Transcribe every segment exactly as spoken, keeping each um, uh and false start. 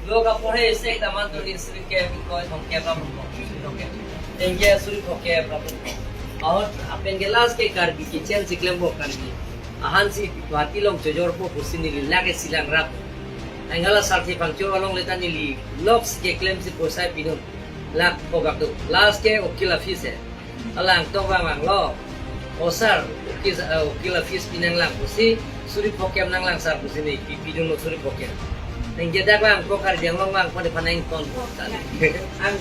Lo kaporhe isi ta man tu ni suri ke ko thomkep ram ko. Tengke suri phokep ram. Ahut apen ke last ke Karbi kitchen si klempo Karbi. Ahan si Guwahati along chojorpo pusi neli lake silang rap. Anke la Sarthe Phangcho along le ta neli loks ke klem si posai pidun. Lak pogap tu. Last ke ukil office he. Alang tong bang bang lo. O sir, ukil, eh, ukil office pi nanglang pusi, suri phokep nanglang sir pusi ne, pi, pidun lo suri phokep. Neng jedak lang, ko Karbi Anglong lang, ko de panang ton. Ang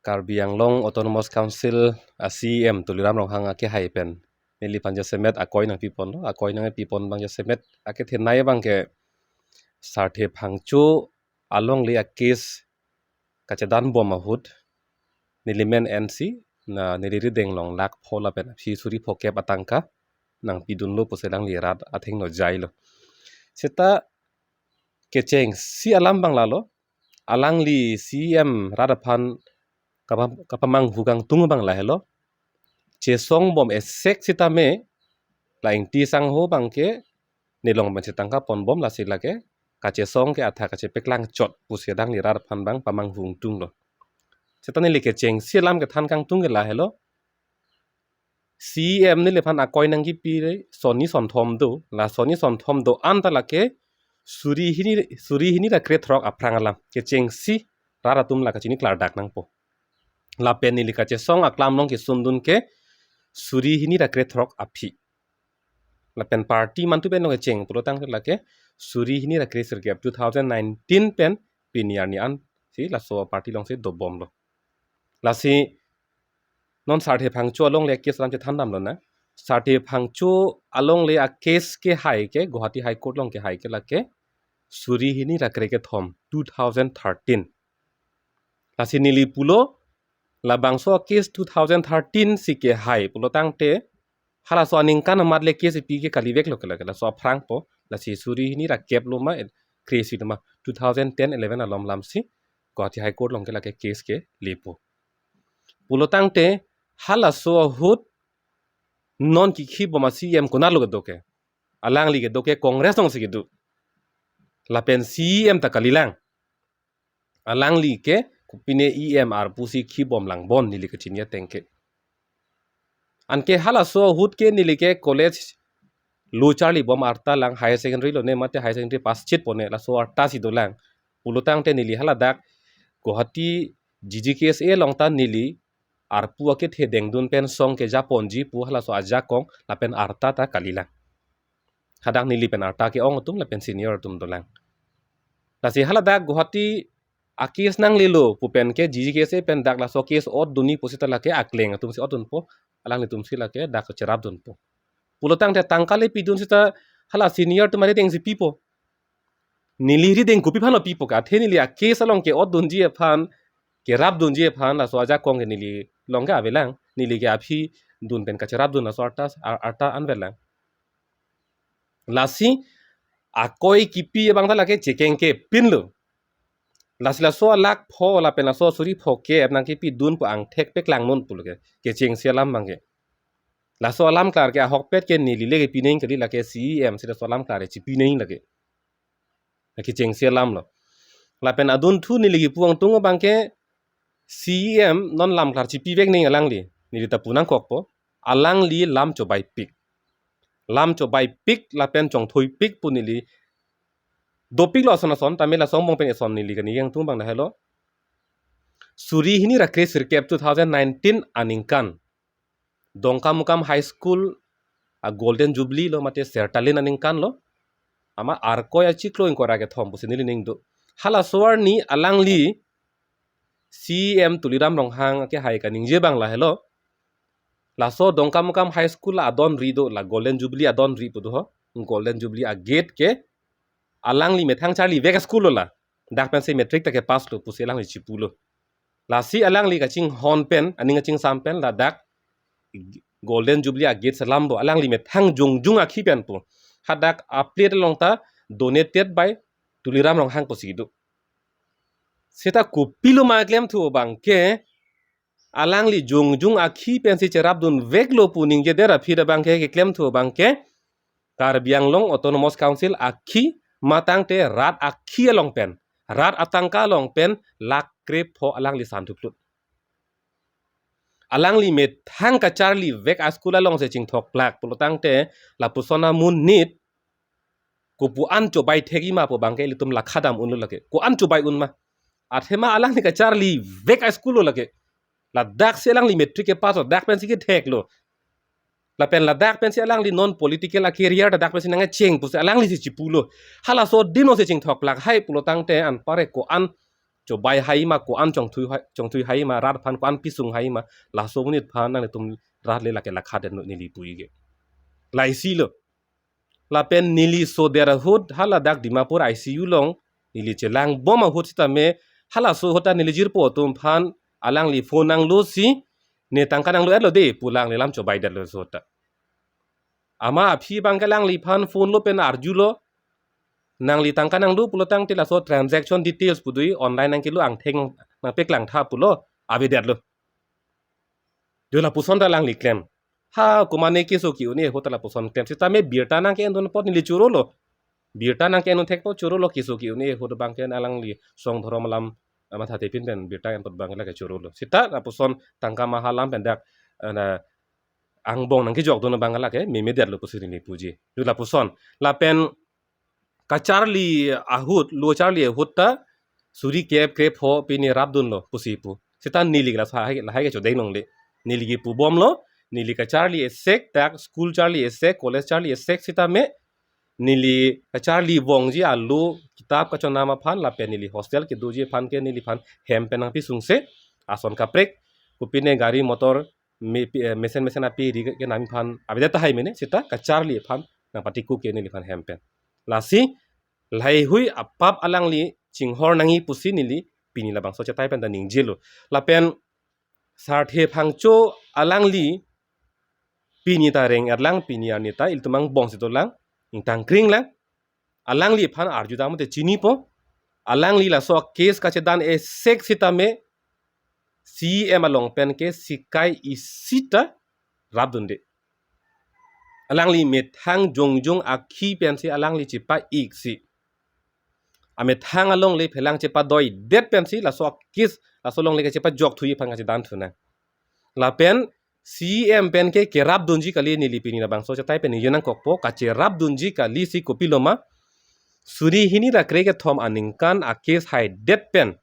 Karbi Anglong Autonomous Council a C E M Tuliram Ronghang akehai pen neliphan jasemet akoi nangpipon lo, akoi nangpipon abang jasemet akethenei abang ke Sarthe Phangcho alongle a case kachedan bom ahut neli men ensi na neli rideng along lak pho lapen aphi suri phokep atangka nangpidun lo pusi alangli rat athengno jai lo. Seta kechengsi alam abang lalo, alangli C E M rat aphan kapa-, kapamanghu kangtung abang lahelo. Chesong bom esek sitame la Ingti sangho abang ke nelong pen si tangka pon bom lasi lake kachesong ke athak kachepeklang chot pusi alangli rat aphan abang pamanghu kangtung lo. Seta neli kechengsi alam kethan kangtung ke lahelo. C E M neliphan akoi nangkipi re sonni sonthom do, la sonni sonthom do-an ta lake suri hini, suri hini ra krethrok aphrang alam kechengsi rat atum la kachini klardak nangpo. Lapen neli kachesong aklam along kesundun ke suri hini ra krethrok aphi. Lapen party mantu pen along kecheng pulotangte lake suri hini ra kresirkep two thousand nineteen pen pini arni an si laso party alongsi dobom lo. Lasi non Sarthe Phangcho alongle case alam chethan damlo na. Sarthe Phangcho alongle a case kehai ke Guwahati High Court along kehai ke lake suri hini ra krekethom two thousand thirteen. Lasi neli pulo labangso a case two thousand thirteen si kehai pulotangte halaso aningkan amat le case pi ke kalivek lo ke lake laso aphrang po, lasi suri hini ra kep lo ma, eh, kre isi lo ma two thousand ten eleven alom lam si Guwahati High Court along ke lake case ke lepo. Pulotangte halaso ahut non kikhi bom a C E M konat lo kedo ke. Alangli kedo ke Congress alongsi kedo. Lapen C E M ta kalilang. Alangli ke kopine E M arpu si khi bom lang bon neli kachini ateng ke. Anke halaso ahut ke neli ke college lo charli bom arta lang, higher secondary lone mate higher secondary pass chit pone laso arta si dolang. Pulotangte neli haladak Guwahati G G K S A along ta neli arpu akethe dengdun pen song kejaponji pu halaso ajakong lapen arta ta kalilang. Hadak neli pen arta ke-ong atum lapen senior atum dolang. Lasi haladak Guwahati a case nanglelo pu pen ke G G K S A pen dak laso case otdunji pusita lake akleng atumsi otdunpo, alanglitumsi lake dak cherapdunpo. Pulotangte tangka le pidun sita hala senior atum arideng si pipo. Neli rideng kopi aphanlo pipo ke, athe neli a case along ke-otdunji aphan, kerapdunji aphan laso ajakong ke neli along ke avelang, neli ke aphi dun pen kacherapdun laso arta, ar-, arta an avelang. Lasi akoi kipi abang ta lake chekeng ke pinlo. Lasi laso alak pho lapen laso suri pho ke nangkipidun pu angthek peklang non pulo ke, kechengsi alam abang ke. Laso alam klar ke ahokpet ke neli le kepi nangji kali, lake C E M si laso alam klar chipi nangji lake. Lake kechengsi alam lo. Lapen adunthu neli kipu kangtung abang ke C E M non lam klar chipivek nangji alangli. Neli ta pu nangkokpo. Alangli lam chobaipik. Lam chobaipik lapen chongthoipik pu neli dopiklo ason ason, tame laso angbong pen eson neli kani kangtung abang lahelo. Suri hini ra kre sirkep two thousand nineteen aningkan Dongkamukam High School a Golden Jubilee lo mate sertalin aningkan lo. Amat Arkoi achiklo ingkoi ra kethom pusi neli ning do. Halaso arni alangli C E M Tuliram Ronghang akehai kaningje abang lahelo. Laso Dongkamukam High School la adon ri do, la Golden Jubilee adon ri pu do ho. Golden Jubilee a gate ke alangli methang charlivek school lo la. Dak pensi matric ta kepass lo pusi alangli chipulo. Lasi alangli kachinghon pen, aning kachingsam pen ladak Golden Jubilee a gate selam bo, alangli methang jongjung akhi pen pu. Hadak a plate along ta donated by Tuliram Ronghang pusi do. Seta kopilo ma klemthu abang ke, alangli jongjung akhi pensi cherapdunveklo pu ningjedet aphi abang ke, keklemthu abang ke, Karbi Anglong Autonomous Council akhi matangte rat akhei along pen, rat atangka along pen lakh krepho alangli santhuklut. Alangli methang kacharli vek a-school alongsi chingthokplak pulotangte lapuson amonit kopu-an chobai thekji ma pu abangke ilitum lakha dam unlo lake. Ko-an chobai un ma? Athema alangli kacharli vek a-school lo lake. Ladaksi alangli matric kepass lo, dak pensi ketheklo. Lapen ladak pensi alangli non political a-career ta dak pensi nangcheng pusi alanglisi chipulo. Halaso adim alongsi chingthokplak hai pulotangte anparke ko-an chobai hai ma, ko-an chongthui hai, chongthui hai ma, rat aphan ko-an pisung hai ma, laso amonit aphan nanglitum rat le lake lakha det non neli puji ke. Laisilo. Lapen neli sodet ahut haladak Dimapur I C U along neli chelangbom ahut sitame halaso ahut ta neli jirpo atum aphan alangli phone nanglosi, ne tangka nanglo-etlo de pu alangli alam chobai detlo laso ahut ta. Ama aphi abangke alangliphan phone lo pen arjulo, nangli tangka nanglo pulotangte laso transaction details pu do, online nangkelo angthek nangpeklang tha pulo, avedetlo. Jo lapuson ta alangli klem. Ha, komatne keso ke-un-e ahut ta lapuson klem. Sitame birta nangke-endun apot neli chorolo. Birta nangke-endun thek apot chorolo, keso ke-un-e ahut abangke alangli song dhorom alam, ah, mathathe pin pen birta en apot abangke lake chorolo. Sita lapuson tangka maha alam pen dak, eh, na angbong nangkejokdun abang lake memedetlo pusi neli puji. Jo lapuson. Lapen kacharli ahut, lo charli ahut ta suri kep krepho pini rapdunlo pusi pu. Sita neli la lahai, lahai ke chodeng longle. Neli kipubomlo, neli kacharli esek dak, school charli esek, college charli esek sitame neli kacharli vongji alo kitab kachonam aphan lapen neli hostel kedoji aphan ke neliphan hem pen nangpisungse, ason kaprek, kopine gari motor me-, pi-, eh, mesen mesen api ri ke nangphan avedet tahai mene, sita kacharli aphan nangpatiko ke neliphan hem pen. Lasi lahaihui apap alangli chinghor nangji pusi neli pini labangso achetai pen ta ningjelo. Lapen Sarthe Phangcho alangli pini ta reng-etlang, pini arni ta ilitum angbongsi dolang, ingtang kringlang. Alangliphan arju dam te chinipo. Alangli laso case kachedan esek sitame C E M along pen ke sikai isi ta rapdunde. Alangli methang jongjong akhei pensi alangli chepa-iksi. Amethang alongle phelang chepadoidet pensi laso case, laso alongle ke chepajokthuji aphan kachedan thunang. Lapen C E M pen ke kerapdunji kali, neli pini labangso achetai pen ningje nangkokpo, kacherapdunji kali si kopiloma. Suri hini ra krekethom aningkan a-case haidet pen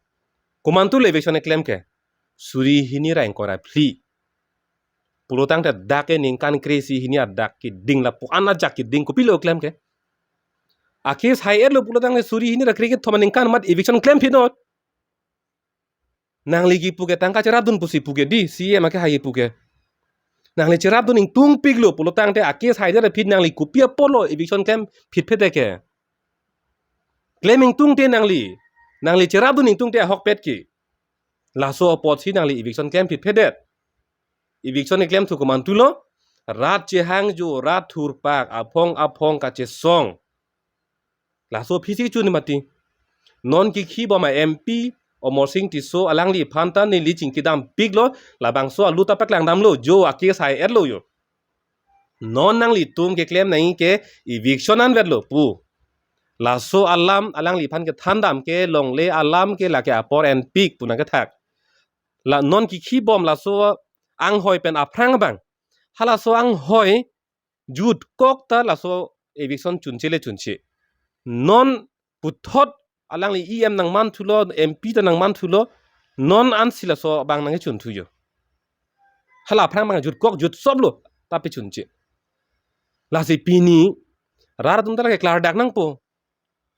komantulo eviction keklem ke? Suri hini ra ingkoi ra phli. Pulotangte dak ke ningkan kre-isi hini adak keding, lapu-an ajak keding, kopilo klem ke? A-case hai-etlo pulotangte suri hini ra krekethom aningkan amat eviction klem phinot. Nangli kipu ke tangka cherapdun pusi pu ke di, C E M ake hai kipu ke. Nangli cherapdun ingtungpiklo pulotangte a-case haidet aphi nangli kopi apotlo eviction klem phitphedet ke? Klem ingtungte nangli, nangli cherapdun ingtungte ahokpet ke. Laso apotsi nangli eviction klem phitphedet. Eviction klemthu komantulo, rat chehangjo, rat thurpak, aphong aphong kachesong. Laso aphisi chun mati. Non kikhibom a-M P Amarsing Tisso alangliphan ta neli chingkidampiklo, labangso alu ta paklangdamlo, jo a-case hai-etlo jo. Non nanglitum keklem nangji ke eviction anvetlo pu. Laso alam alangliphan kethandam ke longle alam ke lake apor enpik pu nangkethak. La non kikhibom laso anghoi pen aphrang abang. Halaso anghoi jutkok ta laso eviction chunche le chunche. Non puthot alangli E M nangmanthulo, M P ta nangmanthulo, non ansi laso abang nangkechunthu jo. Hala aphrang abang jutkok jutsoplo, tapi chunche. Lasi pini rat atum ta lake klardak nangpo.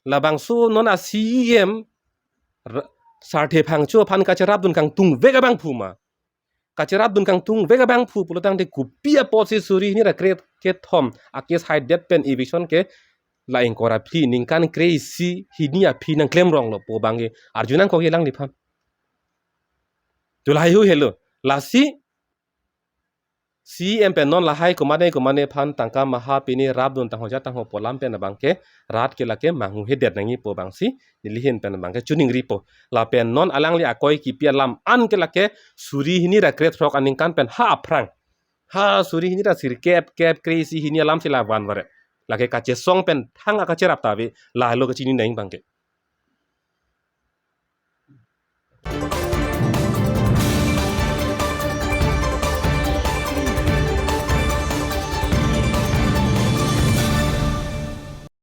Labangso non a-C E M ra-, Sarthe Phangcho aphan kacherapdun kangtungvek abangphu ma? Kacherapdun kangtungvek abangphu pulotangte kopi apotsi suri hini ra krekethom a-case haidet pen eviction ke la ingkoi ra phli, ningkan kre-isi hini aphi nangklemronglo pu abang ke arju nangkok alangliphan. Jo lahaihui helo. Lasi C E M pen non lahai komatne komatne aphan tangka maha pini rapdun tangho ja tangho pu alam pen abang ke rat ke lake manghuhedet nangji pu abangsi neli ahin pen abang ke choningripo. Lapen non alangli akoi kipi alam an ke lake suri hini ra krethrok aningkan pen ha aphrang. Ha suri hini ra sirkep, kep, kre-isi hini alamsi la vanvare. Lake kachesong pen thang akacherap ta ave, lahelo kachini nang abangke.